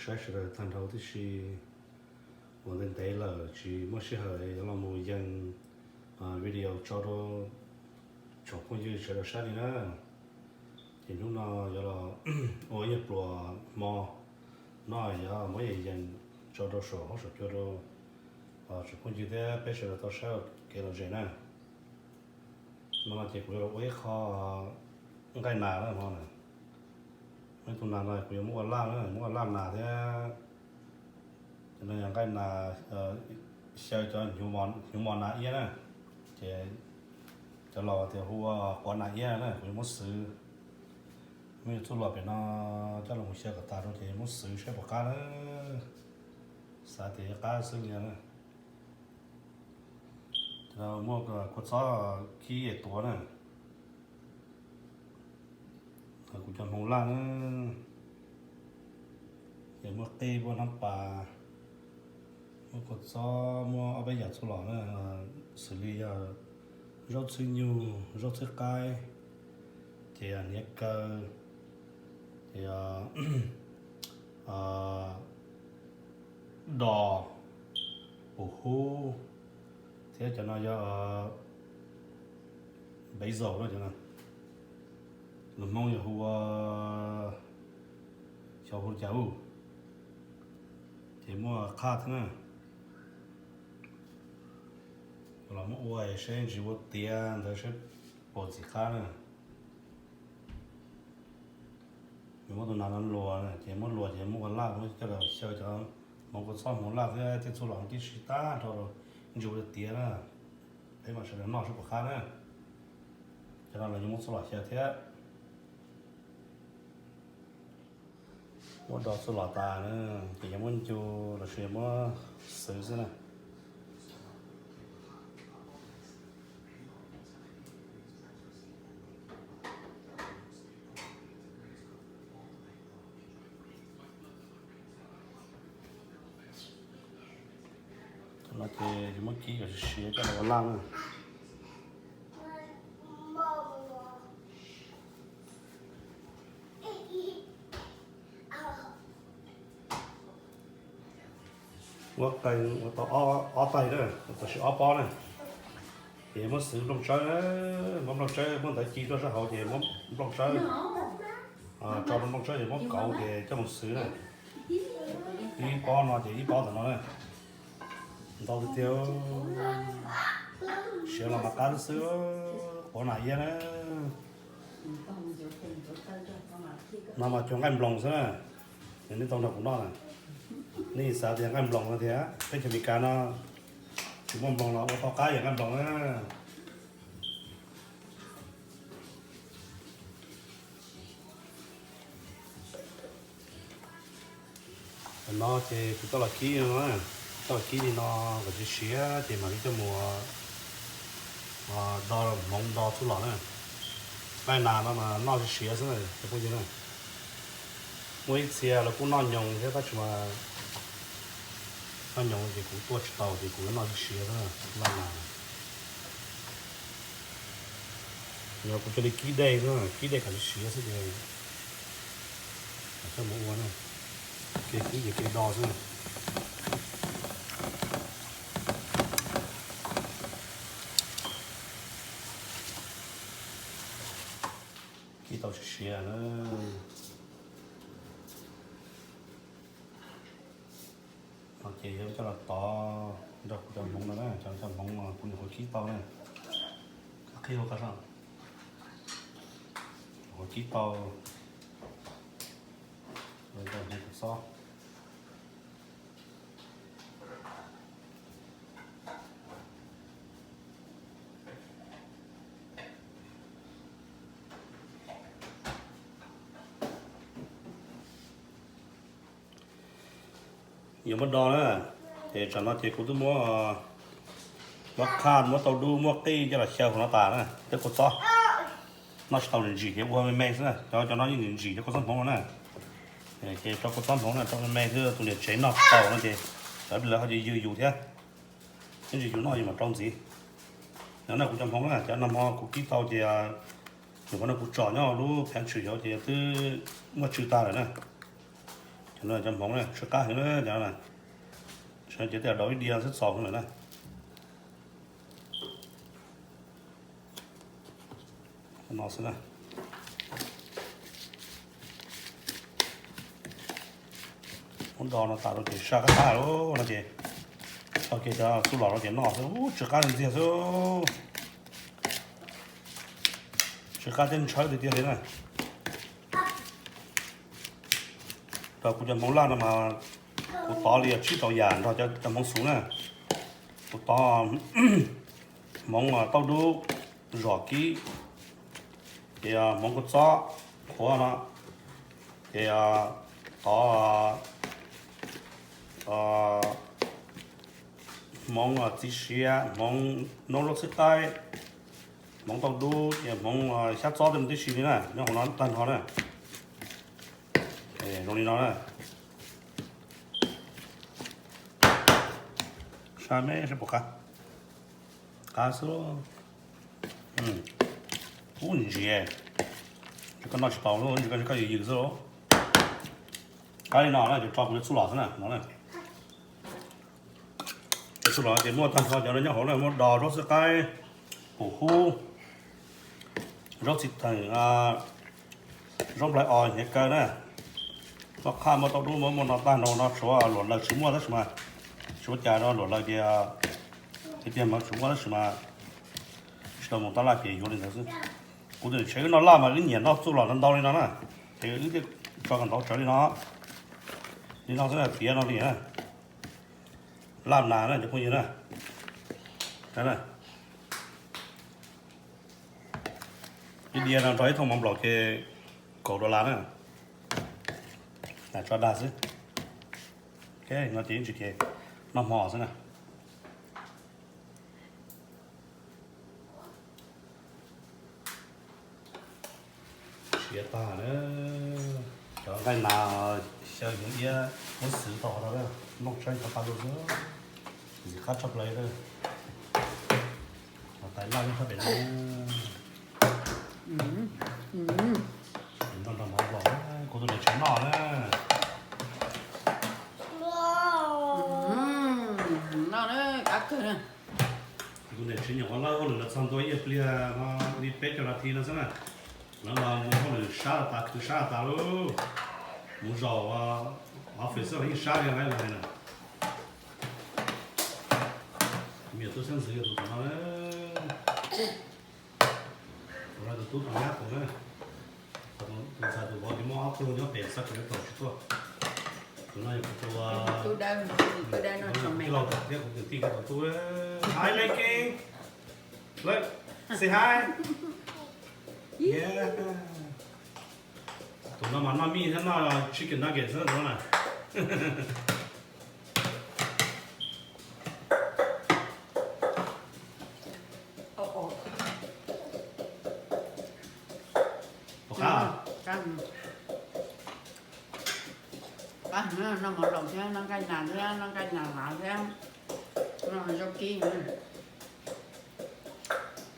Saib sawv daws tag nrho tib si, uas ntev ntev lawm tsis muaj sij hawm yuav los mus yees video tso rau tsoom phooj ywg sawv daws saib li na. Ces hnub no yuav los ua ib nyuag pluas hmo no yuav muab yees yees tso rau saum huab saum cua rau tsoom phooj ywg thiab peb sawv daws tau saib kev lom zem na. No ces kuv yuav los ua ib qho nqaij nas na hmo na. Muaj ib tug nas no kuv yuav muab ua laj na, muab ua laj nas thiab. Cov no yog nqaij nas, xyaw cov hnyuv mos nas iab na. Ces cov laus tias hu ua quav nas iab na, kuv yuav muab xwv. Muab yus txuj lom pem no coj los mus xyaw kom tas rau ces muab xwv saib puas qab na. Xav tias qab xwb li na. Muaj kua txob khib es tuav na. Kuv cov hmoov laj na, ces muaj qij, muaj nab pas, muaj kua txob, muaj ob peb yam txuj lom na, xws li yog zaub txhwb nyug, zaub txhwb qaib, ces hniav kaw, ces dos, pum hub, thiab cov no yog basil na, cov no lus Hmoob yog hu ua, xyov hu cas ub, ces muaj qhaj thiab na. Los muab ua seb ntsis ua tiav ntawd seb puas ntxim qab na. Yuav muab tus nas no luas, ces muab luas ces muab ua laj, muab coj los xyaw cov hmoov kua txob hmoov laj thiab tej txuj lom tib si tag nrho rau ntsis ua tiav na. Peb mam sawv daws noj seb puas qab na. Cov no los yeej muab txuj lom xyaw thiab. Muab do txuj lom tas na, ces yuav muab ncu los sis yuav muab xwv xwb na. Cov no ces yuav muab kib kom siav coj los ua laj na. Muab qee ua tau ob taig na, tam sim ob pob na. Ces muab xwv nplooj tsawb, muab nplooj tsawb, muab ntawv ci rau sab hauv ces muab nplooj tsawb, tso rau nplooj tsawb ces muab kauv ces coj mus xwv na. Ib pob no ces ib pob ntawm no na. Ntau tiag tiag, siav los mas qab xwb, quav nas iab na. No mas cov nqaij nploos xwb na, nej tau nrog kuv noj na. Nej xav tias nqaij nploos no tias teb chaws Amelikas no tsis muaj nploos los ua tau qab yam nqaij nploos na. Tam no ces kuv coj los kib no, coj los kib li no kom siav siav ces mam li coj mus do hmoov do txuj lom na. Nqaij nas no mas noj siav siav xwb na cov phooj ywg na. Muaj ib txhia lawv kuj noj nyoos thiab tab sis mas noj nyoos ces kuv tuaj tsis tau ces kuv noj siav siav xwb na, nqaij nas. Yog kuv cia li kib dej xwb, kib dej kom siav siav xwb ces coj mus ua na. Cia li kib ces cia li do xwb na. Kib tau siav siav na. No ces yuav coj los tov nrog kuv cov hmoov no na, cov hmoov kuv nyuam qhuav kib tau na. Qhib hauv qab sab, nyuam qhuav kib tau, hmoov kua txob. Yuav muab do na, ces tsam no ces kuv twb muab, muab qhaj, muab tau dub, muab qij coj los xyaw hauv no tas na, twb kua txob. Noj tsis tau ntsim ces ua me me xwb na, cov, cov no yeej ntsim cov kua txob hmoov no na. Ces rau kua txob hmoov no rau me me xwb, tus niam tsev noj tsis tau no ces lawv, lawv ho ywg yus thiab. Ib ntsis yus noj yus mam rau ntxiv. No na kuv cov hmoov na, cov no hmo kuv kib tau ces nyuam qhuav no kuv tsom nyob lub pantry ces twb muaj tsw tag lawm na. Cov hmoov na tsw qab heev na, cov na, ces tej zaum ib diav xwb txaus lawm na. No xwb na. Muab do no tas rau ces saj qab qab lawm no ces, tso kiag cov txuj lom no ces noj xwb, tsw qab ntxiag xwb. Tsw qab thiab ntshawv tiag tiag li na. Rau kuv cov hmoov laj no mas kuv tov li tsib rau yam nrog cov hmoov xuv na. Kuv tov hmoov tauj dub, zom kib, ces hmoov kua txob qhuav no, ces tov hmoov txiv siav, hmoov noob zaub txhwb qaib, hmoov tauj dub, ces hmoov xyab txob tej mus tib si li na, nyob hauv no tag nrho na. Zoo li no na. Sab me sab puas qab, qab xwb. Ub ntsis, koj noj tsis tau, ntsis koj yws yws xwb. Qab li no na ces tso kuv cov txuj lom xwb na no. Cov txuj lom ces muaj tag nrho cov no nyob hauv na, muaj dos, zaub txhwb qaib, pum hub, zaub txiv theem, zaub nplai os, hniav kaw na. Muaj qhaj, muaj tauj dub, muaj, muaj no tag nrho no, tshuav luam laws tsis muaj tab sis mas, tsis ua cas no, luam laws ces tiag tiag mas tsis muaj tab sis mas tsis tau mus tab laj ces yuav li ntawd xwb. Kuv tus niam tsev wb noj laj mas wb nyiam noj txuj lom ntau ntau li no na, ces wb thiaj tso kawm ntau tsawv li no, li no xwb na, tiav no li na. Laj nas na cov phooj ywg na. Ib diav no nrog ib thooj mov nplaum ces kaum dollar na. Tso dag xwb. No ces ib ntsis ces noj hmo xwb na. Siav tag na. Cov nqaij nas xyaw hnyuv iab muab xwv tau qhov no, noj tshaib tau qab lug xwb. Ntxim qab tshaj plaws li. Tais laj nyob sab pem no. Noj nrog mov nplaum, kuv tus niam tsev noj na. Noj na, qab kawg na. Kuv tus niam tsev nyuam qhuav lawb hauj lwm los txog ntua ib pliag no li peb caug nas this no xwb na. Lawv los mus hauj lwm sab tas, khwv sab tas lauj. Mus zaum office xwb los yeej sab li lawv hais na. Me nyuam tub xeeb ntxwv yog tus tod no. Tus no tus tub tus nyab tus na. Tus ntxhais tus vauv ces muaj ob tug nyob pem xav kom yuav tau tsis tuaj. Tus no yog kuv tus tij laug thiab kuv tus tij, kuv tus tub. Hi Lincoln. Look, say hi. Yeah. Tus no mas noj mij thiab noj chicken nugget xwb tus no na. Puas qab? Qab heev, noj mov nplaum thiab noj nqaij nas thiab noj nqaij nas lav thiab noj zaub kib.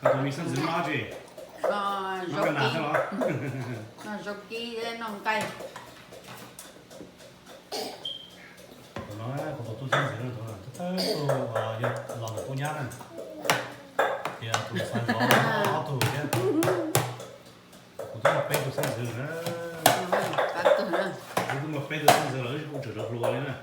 Koj tus me xeeb ntxwv noj dab tsi? Noj zaub kib thiab noj nqaij. Tus no kuv tus tub xeeb ntxwv, tus no yog los ntawm Tub Nyab na, ces tus xeeb ntxwv ob tug thiab. Kuv twb muaj peb tug xeeb ntxwv na. Kuv twb muaj peb tug xeeb ntxwv los wb tseem tsaus hluas li na.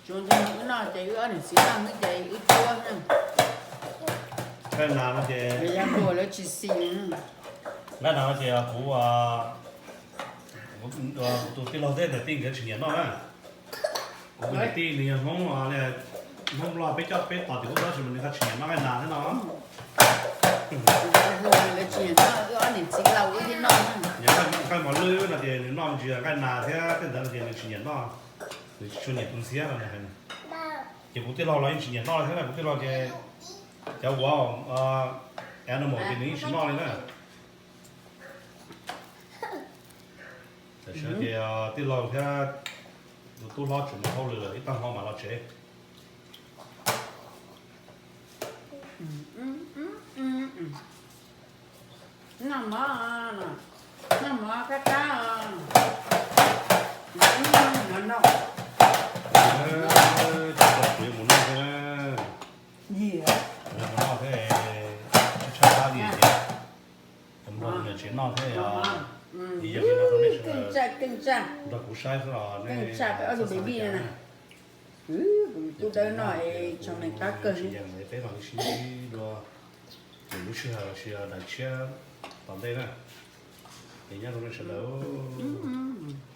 Tsuav ntshe wb noj ces wb ob niam txiv noj xwb ces wb cuab na. Nqaij nas no ces, nqaij nas no ces kuv, kuv tus tij laug thiab niam tij nkawd tsis nyiam noj na. Kuv tus niam tij nws yog Hmoob, Hmoob Nplog peb coj peb tos tim ub tab sis mas nws ho tsis nyiam noj nqaij nas thiab no. Yog nqaij mos lwj no ces nws noj me ntsis nqaij nas thiab tej ntawd no ces nws tsis nyiam noj, nws tsis tshua nyiam tus ntxhiab no nws hais. Ces kuv tij laug los yeej tsis nyiam noj thiab na, kuv tij laug ces cov wild animal ces nws yeej tsis noj li na. Tam sim no ces tij laug thiab tus tub hlob tseem mus hauj lwm lawm, ib tag hmo mam los tsev. Noj mov no, Noj mov kab kab os. Noj, noj. Cov tsis mus noj thiab na. Yig. Mus noj thiab, tshaj tshaj li ces, mus noj tsis noj thiab os. Yog li no rau nej sawv daws nrog kuv saib xwb os, nej txhob xav li cas na. Tub dawb no es tsoom neeg qab kawg li. Peb mam li sib ntsib dua lwm lub sij hawm los sis daim tshiab tom ntej na. Es nyob zoo nej sawv daws.